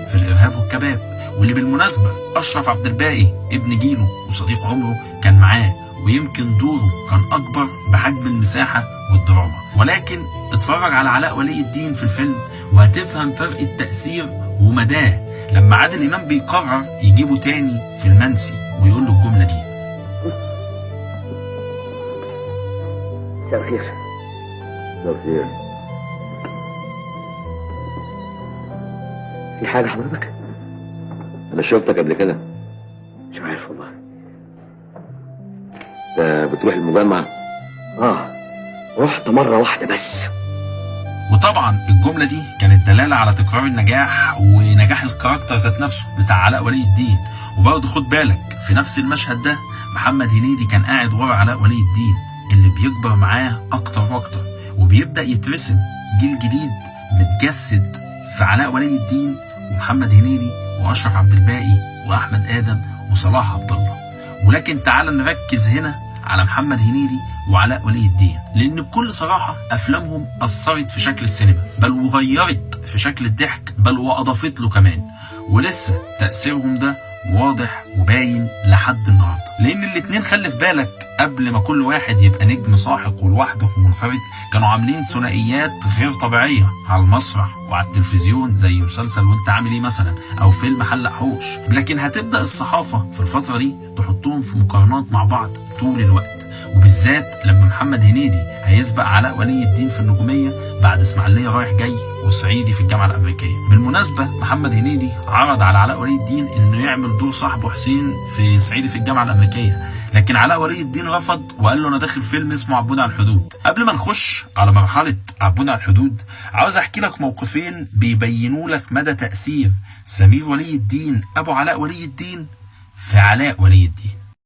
في الإرهاب والكباب، واللي بالمناسبة أشرف عبد الباقي ابن جيله وصديق عمره كان معاه، ويمكن دوره كان أكبر بحجم المساحة والدراما. ولكن اتفرج على علاء ولي الدين في الفيلم وهتفهم فرق التأثير ومداه لما عادل إمام بيقرر يجيبه تاني في المنسي ويقول له الجملة دي. مساء الخير. مساء الخير. في حاجة حضرتك؟ أنا شفتك قبل كده. مش عارف والله. أنت بتروح المجمع؟ آه، رحت مرة واحدة بس. وطبعا الجملة دي كانت دلالة على تكرار النجاح ونجاح ال character ذات نفسه بتاع علاء ولي الدين. وبرضه خد بالك في نفس المشهد ده محمد هنيدي كان قاعد ورا علاء ولي الدين اللي بيكبر معاه أكتر وأكتر، وبيبدأ يترسم جيل جديد متجسد في علاء ولي الدين ومحمد هنيدي وأشرف عبد الباقي وأحمد آدم وصلاح عبد الله. ولكن تعال نركز هنا على محمد هنيدي وعلاء ولي الدين، لأن بكل صراحة أفلامهم أثرت في شكل السينما، بل وغيرت في شكل الضحك، بل وأضافت له كمان، ولسه تأثيرهم ده واضح وباين لحد النهارده. لأن الاتنين خلي في بالك قبل ما كل واحد يبقى نجم ساحق ولوحده ومنفرد كانوا عاملين ثنائيات غير طبيعية على المسرح وعلى التلفزيون، زي مسلسل وانت عامل ايه مثلا، او فيلم حلق حوش. لكن هتبدأ الصحافة في الفترة دي تحطهم في مقارنات مع بعض طول الوقت، وبالذات لما محمد هنيدي هيسبق علاء ولي الدين في النجومية بعد اسماعيلية رايح جاي والصعيدي في الجامعة الأمريكية. بالمناسبة محمد هنيدي عرض على علاء ولي الدين انه يعمل دور صاحبه حسين في صعيدي في الجامعة الأمريكية، لكن علاء ولي الدين رفض وقال له انا داخل فيلم اسمه عبود على الحدود. قبل ما نخش على مرحلة عبود على الحدود عاوز احكي لك موقفين بيبينوا لك مدى تأثير سمير ولي الدين ابو علاء ولي الدين في علاء ولي الدين.